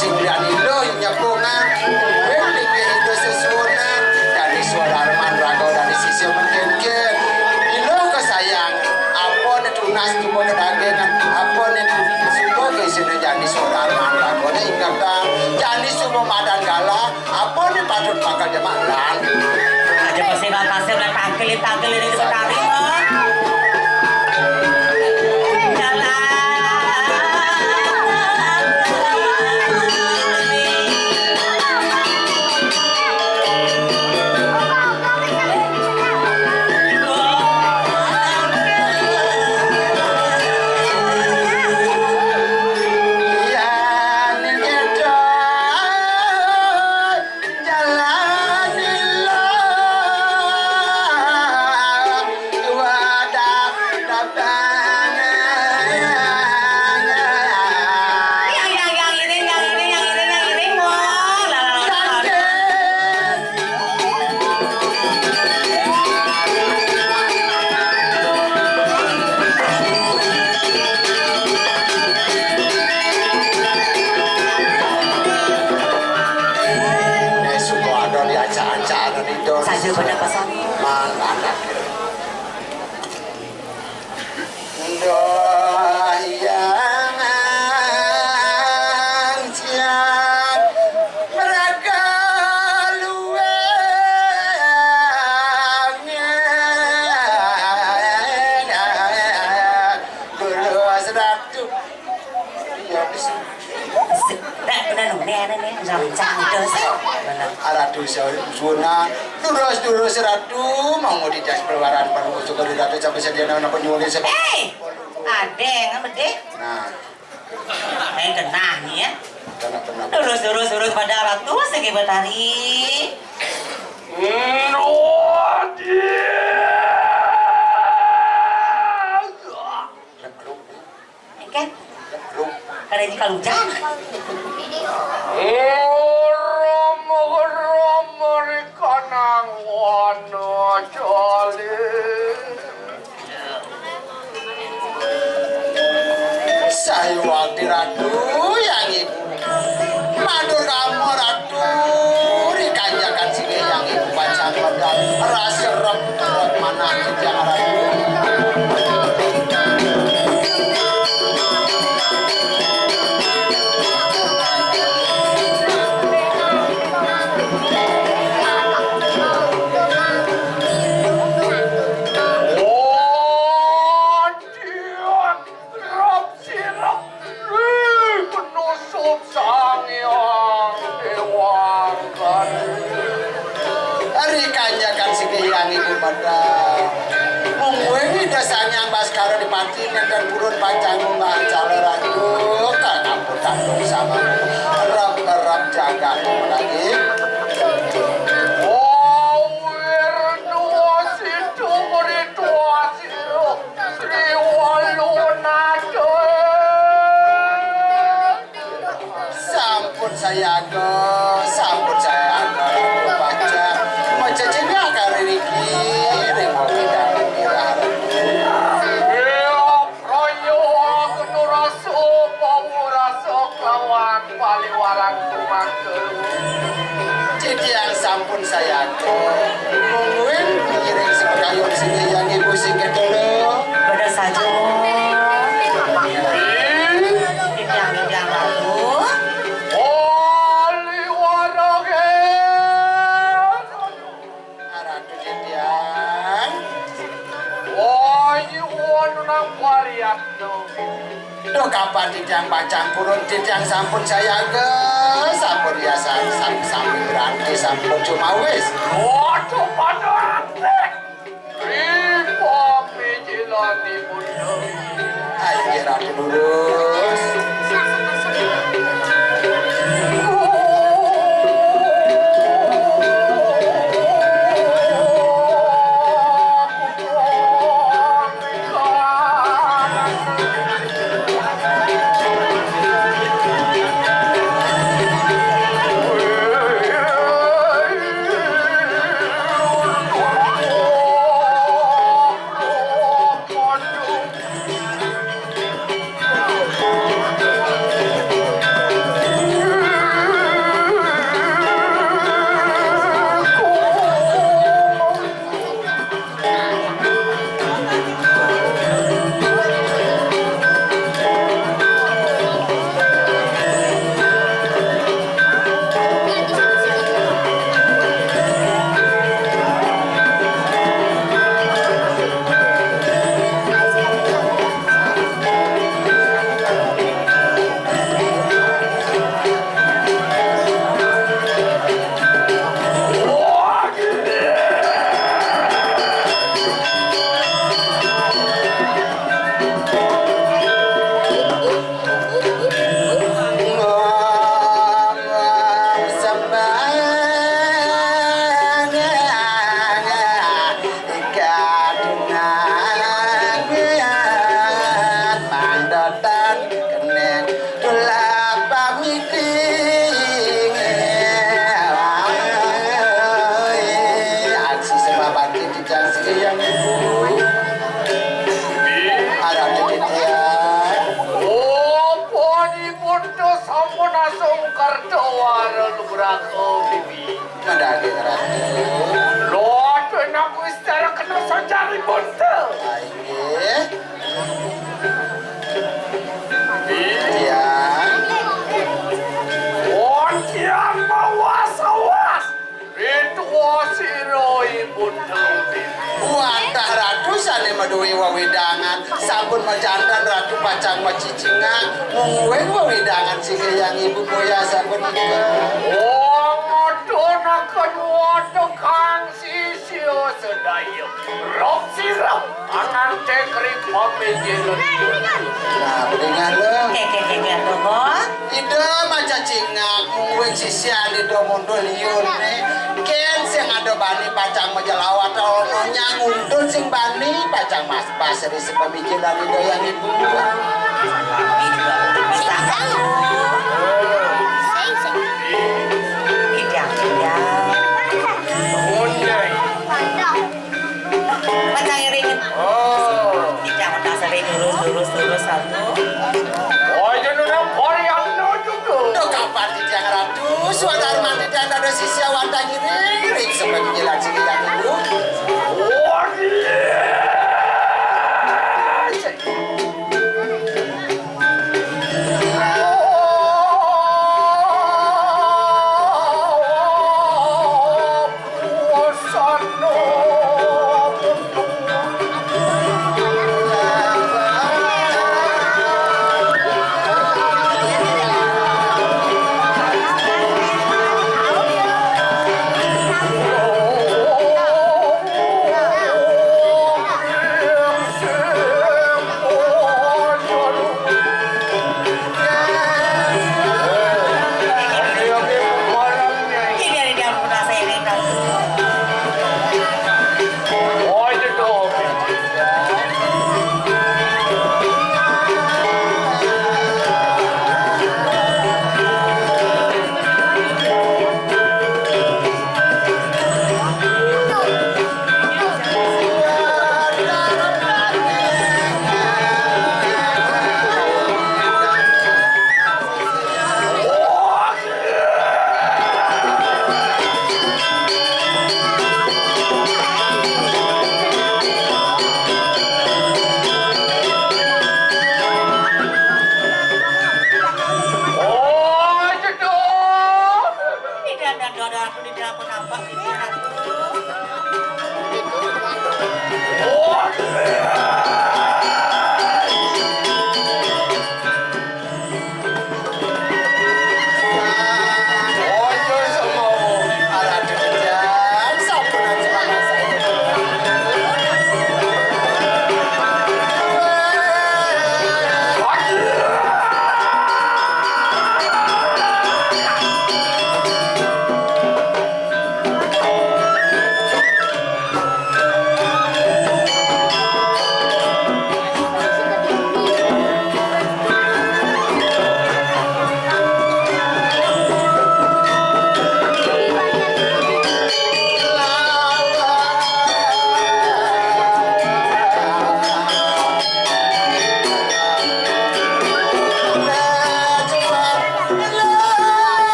Sing ulian ilo nyepung, ah. Wéh, linggih ida sesuunan. Dadi swadarman raga dadi sisia mengkénkén. Ilo kasayang, apa né tunas tubuh kedagingan, apa né suba keisiné jani swadarman raga né ingetang. Jani suba madan galah, apa né patut bakal jemalan. Aja pasti bakal sing tangkil, tangkil ini Betari, oh. Jalan. Jalan ila wadah dapangan. Yang, yang, yang ini, yang ini, yang ini, yang ini, wah, lah, lah, lah, lah. Saja pada pasang. Ndoh Hyang Siang Meraga Luweng. Durus Ratu. Iya, bisa. Dak bener nang né, né, né, rancang terus. Bener. Ratu Sawana, durus-durus Ratu, mau didas peluaran perlu cukup di Ratu sampai sedia nang penyuwun se- Eh, adéng, apa deh? Nah. Eh, kenah nih ya. Kenah, kenah. Durus-durus, durus pada Ratu, segi Betari. Nuh, dia. Engké? Kada di kalujang. Ngurum, ngurum, ri kanang wana jali. Sayuwakti Ratu Hyang Ibu. Matur kama Ratu, rikanjakan singgih Hyang Ibu pacang medal. Rasa rep, rep manah Hyang Ratu. Rep sirep, ih, penusuk Sang Hyang Déwa Angkara. Ari kanjakan singgih Hyang Ibu pada. Mungguing Ida Sang Hyang Baskara Dipati nénten purun pacang ngumbah cala ratu, kakampun tandung sama. Rep-rep jagat lagi. Wawir dua situ ritwa sira. Sri Walunata. Aduh, sampun saya atur, aduh, pacang. Macecingnya kali niki, ring wewidangan Wirara. Iya, Raya Genurasa, Pawarasa kelawan Paliwaran Tumangga. Titiang sampun sayaga. Mungguing ngiring sing kayun sing Hyang Ibu sing kedelo. Pada saja. Titiang, titiang Ratu. Oli warage. Ratu titiang. Woi, wonten nang pariatno. Duh, kapan titiang pacang purun, titiang sampun sayaga, sampun riasan, sam-, sami berarti, sampun cumawis. Waduh, pada antik. Ripami jelanipun. Ayo, Ratu lurus. Kadungan mandatan keneng tulak pamiti. Aksi sebabake titiang sing Hyang Ibu. Arah titiang. Oh, pun sampun asung kerta wara lugraka bibi. Madaging Ratu. Lord, enak wis cara kena sajaripun te. Ah, inggih. Iya. Oh, tiang mawas-awas. Ritual sira ibun te. Wantah Ratu sane maduwe wewidangan, sampun majanten Ratu pacang macicingak, mungguing wewidangan sing Hyang Ibu boya sapunika. Wong adonaken watekan sisya sedaya. Rok sira anantek ri pamikiran. Nah, beningan lo. Kek, kek, kek, kek, kok. Ida macacingak, mungguing sisian Ida mundul liune. Ken sing ada bani pacang majelawat, ana nyang nguntul sing bani pacang mas-, mas ri sepamikiran Ida Hyang Ibu. Idang, idang. Pacang iring. Oh. Titiang utak sering lurus, lurus, lurus, satu. Oh, itu nuna Korea, no, juga. Duh, kapan titiang Ratu, suara mandi dan ada sisi awan tak iring, iring, sampai menjelang sini, yang itu. Oh, iya. Aku nitih apa-apa, nitih aku.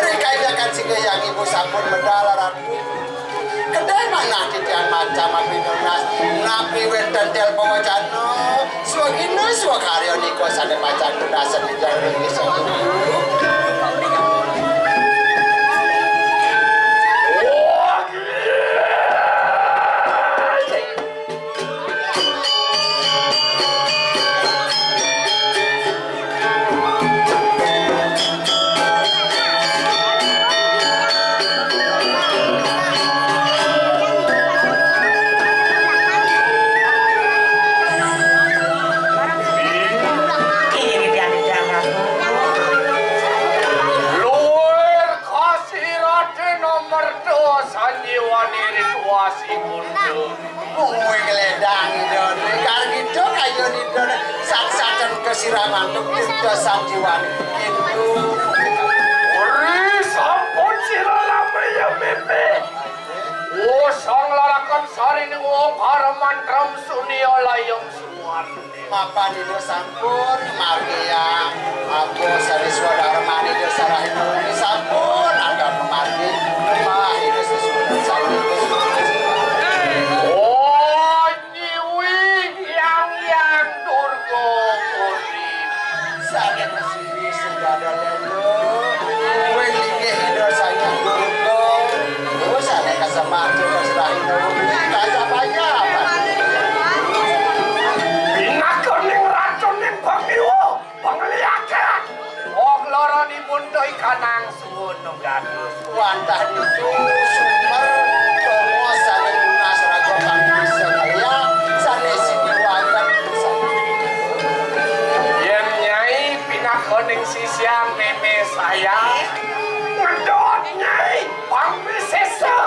Rikaya kan sing Hyang Ibu sampun medal, Ratu. Kedai manah titiang macam abdi nunas, napi wénten tel pawacana, swagina swakarya nika sané pacang tunasen titiang ring Hyang Ibu. Luir kasih Raden Amerta Sanjiwani rituasi kuntul. Kuwi ngledang Ida. Kar gitu kayun Ida. Sat-satan kesiraman untuk Ida Sanjiwani. Gitu. Ri sampun sira lama ya mimpi. Oh, sang larakan sari ning wong karaman tram sunia layang suwarni. Mapan Ida sampun margiang apa sané swadarman Ida sarahina wengi sampun agama margi. Lemah Ida sesuunan sami. Oh, nyiwi Hyang Hyang Durga Putri. Sané kasihi sing ada lelo. Kuwi linggih Ida Sang Hyang Durga. Terus sané kasemar Durga sarahina wengi. Kaya apa ya? Pinaka ning racun ning pemiwa. Pangliakan. Wong loro dipun doi kanang suwun nunggatus. Wantah niku sumer tongos sané tunas raga kang bisa kaya sané sini wagat. Yén Nyai pinakaning sisian mémé saya, ngedot Nyai pangwisesa.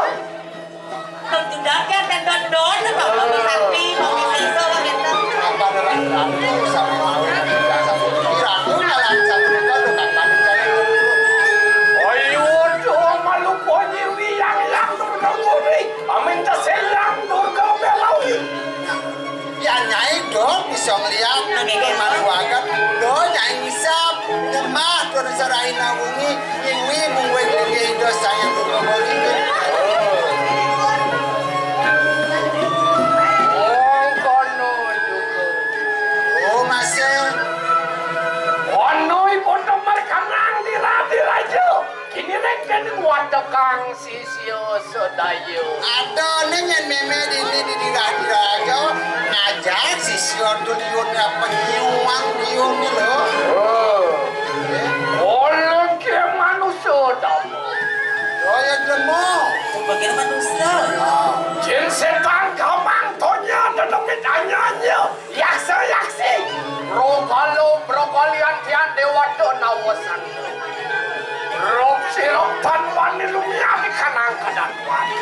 Pagtindaknya tenda don, Bapak Sakti, Bapak Iso, gitu. Apa adalah ratu sampai mau tidak satu ratu jalan satu itu bukan manusia itu. Ayo, doa malu ponyi wiyang yang meneguri, amin teselang Durga Belawi. Ya, Nyai, dong, bisa ngeliat, nggih, nggih, mana wagat, dong, Nyai ngisap, nyemah, dong, sarahin nawungi, iwi, mungwe, nggih, dosa yang berkobor ini. Wong kono juga. Oh, masih. Kono ipun temar kanang di rabi raja. Kini rek kene watekang sisya sedaya. Ada ning yen meme dini di diraja ngajak sisya tuliune apa nyiwang diune lho. Oh. Oleh ke manusia damu. Oh ya demo. Sebagai manusia. Jin setan gamang tonya tetep ditanyanya. Yaksa yaksi, rokalo brokolian tian dewata nawasan. Rok sirok tan wani lumiani kanang kadan wani.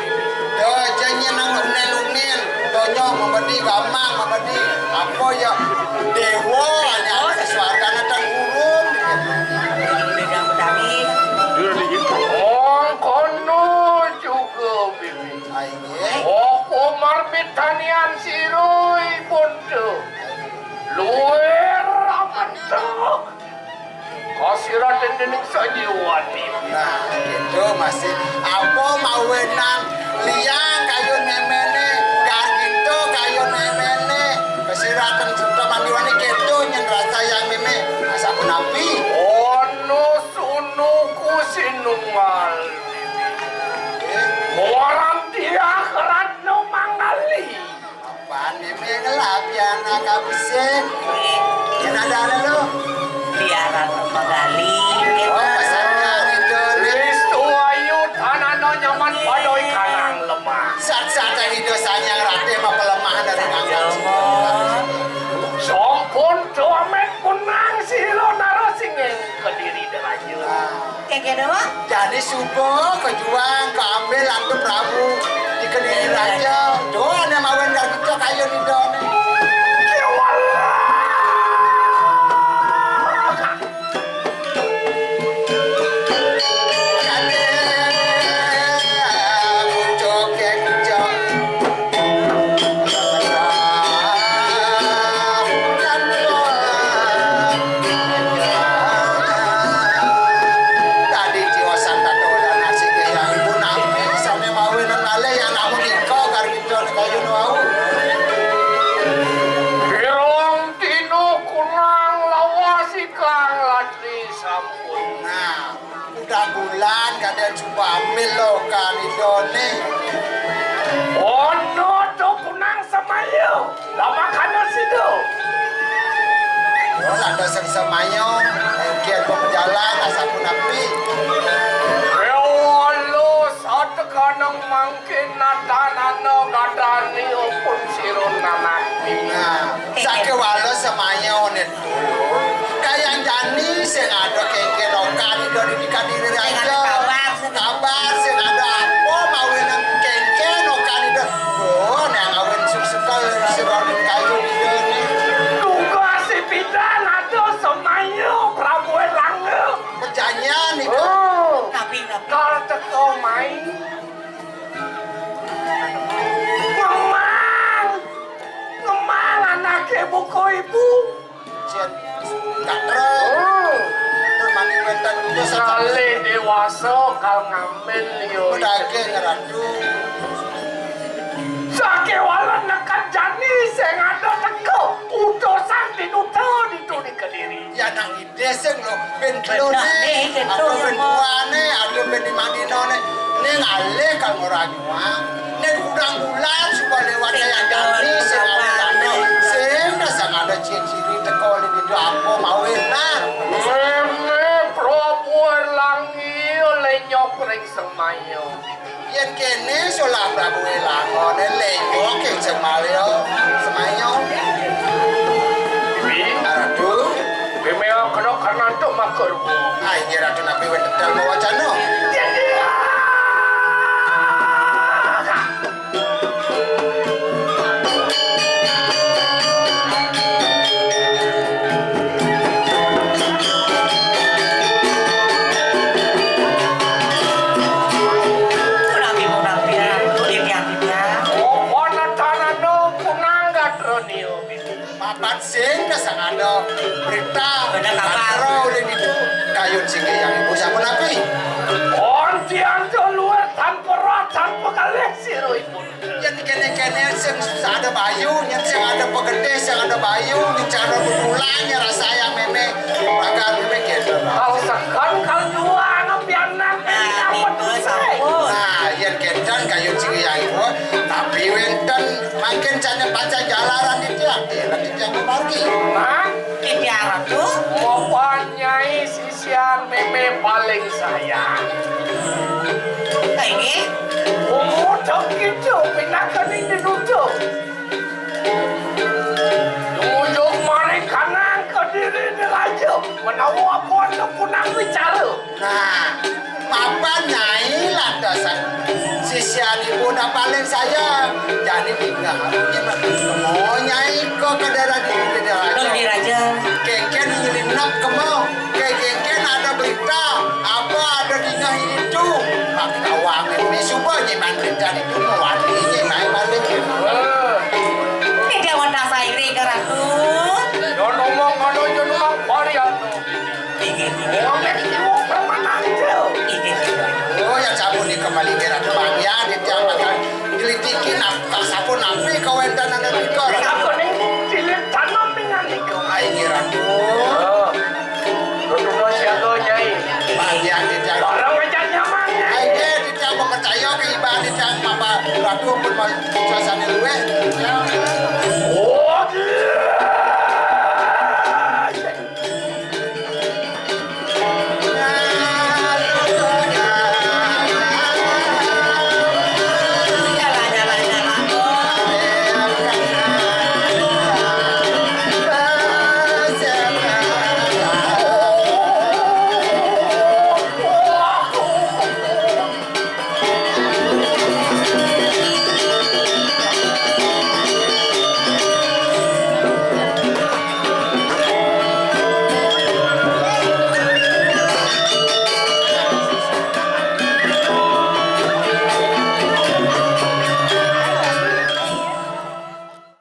Yo, janji nang lunil-lunil, donyo mabedi gamang mabedi. Apa ya? Dewa, hanya swargana tan gurun. Mongkono juga, Bibi. Ai, nggih. Apa marbit tanian sirui pun tu. Luir aman tu. Kasih Raden dening sanjiwani. Nah, gitu masih. Apa mawenan liang kayun memene, kar gitu kayun memene. Kasih Raden sudah mandiwani gitu. Anak kabisik. Yen ada anu lu. Biaran magali. Oh, pesannya itu. Restu ayu tanana nyaman pada ikanang lemah. Sat-sat dari dosanya ngeratih mah pelemahan dari ngangkat. Sampun tuamen punang sira nara singing kediri deraja. Kengkene, Wak? Jani suba kejuang keambil antuk Prabu di Kediri Raja. Duh, ane mawen kar kita kayun ida ne. Kewala. Kade kucok kek kucok. Tadi jiwa santa dolan asik yang ibu nabi sane mawe nang ale yang namun iko kari kita kayu wau. Pirang dina kunang lawas ikang latri sampun. Nah. Udah bulan kadang coba ambil lo kan idone. Ono to punang semayo. Lama kana sido. Yo landa sing semayo. Kian berjalan asapun api. Yo lo satekanang mangkin natanana gadani opun sirun nanakti. Nah, sakewala semayo ne Kayang jani sing ada kengken okan ida di Kadiri Raja. Kabar sing ada apa mawinan kengken okan ida. Oh, nang awin suksuka sing ora kayu ida ni. Tugas si pidan ada semaya Prabu Erlangga. Perjanjian itu. Oh. Tapi tapi kal teko main. Ngemang. Ngemang anake buka ibu. Jen. Katro. Oh. Termani wenten utus. Kali dewasa kal ngambil liyo. Daging ratu. Sakewala nekan jani sing ada teko utusan tinuta ditu di Kediri. Ya nang ide sing lo ben telone, atau ben tuane, atau ben dimandinone. Ning alih kang ora nyuang. Ning kurang bulan suka lewat kaya jani sing ada teko. Sing dasar ada ciri-ciri teko lho apa mawe nah. Meme Prabu Erlangga le nyopring semaya. Yen kene solah Prabu Erlangga ne le nyok ing semalya semaya. Wi. Ratu. Meme kena karena antuk makur. Ah, inggih Ratu napi wenten dalem wacana. Punapi, punapi, ya. Kulit yang tidak. Oh, wana tanah no, punang gatronio. Papat sing kesang ada berita. Ada kabar. Karo oleh itu kayun sing yang ibu sampun api. Ontian to luar tanpa roh, tanpa kalih siro ibu. Yen kene-kene sing susah ada bayu, yen sing ada pegedhe, sing ada bayu, yen sing ada bulan, ya rasa yang meme, bakal meme gitu. Kal sekan, kal juang, pianan, nah, apa itu tuh, sampun. Nah, yen kenten kayun sing yang ibu, tapi wenten mangkin jane pancen jalaran itu ya, ya, itu yang margi. Hah? Titiang Ratu. Bapak Nyai sisian meme paling sayang. Inggih. Umur dong gitu, pinakan ini duduk. Nunjuk mari kanang ke diri ini raja. Menawa apa untuk punang bicara. Nah, mapan Nyai lantasan sisian ibu nak paling sayang. Jadi tinggal. Oh, Nyai kok ke daerah di, di daerah. Belum di raja. Kengken nyelinap kemo. Kayak kengken ada berita. Apa ada dingah ini tuh? Pak Kawang ini suka nyeman berita itu mewakili nyemai balik. Tidak wadah saya ke Ratu. Don omong kalau jodoh varian. Tinggi, tinggi.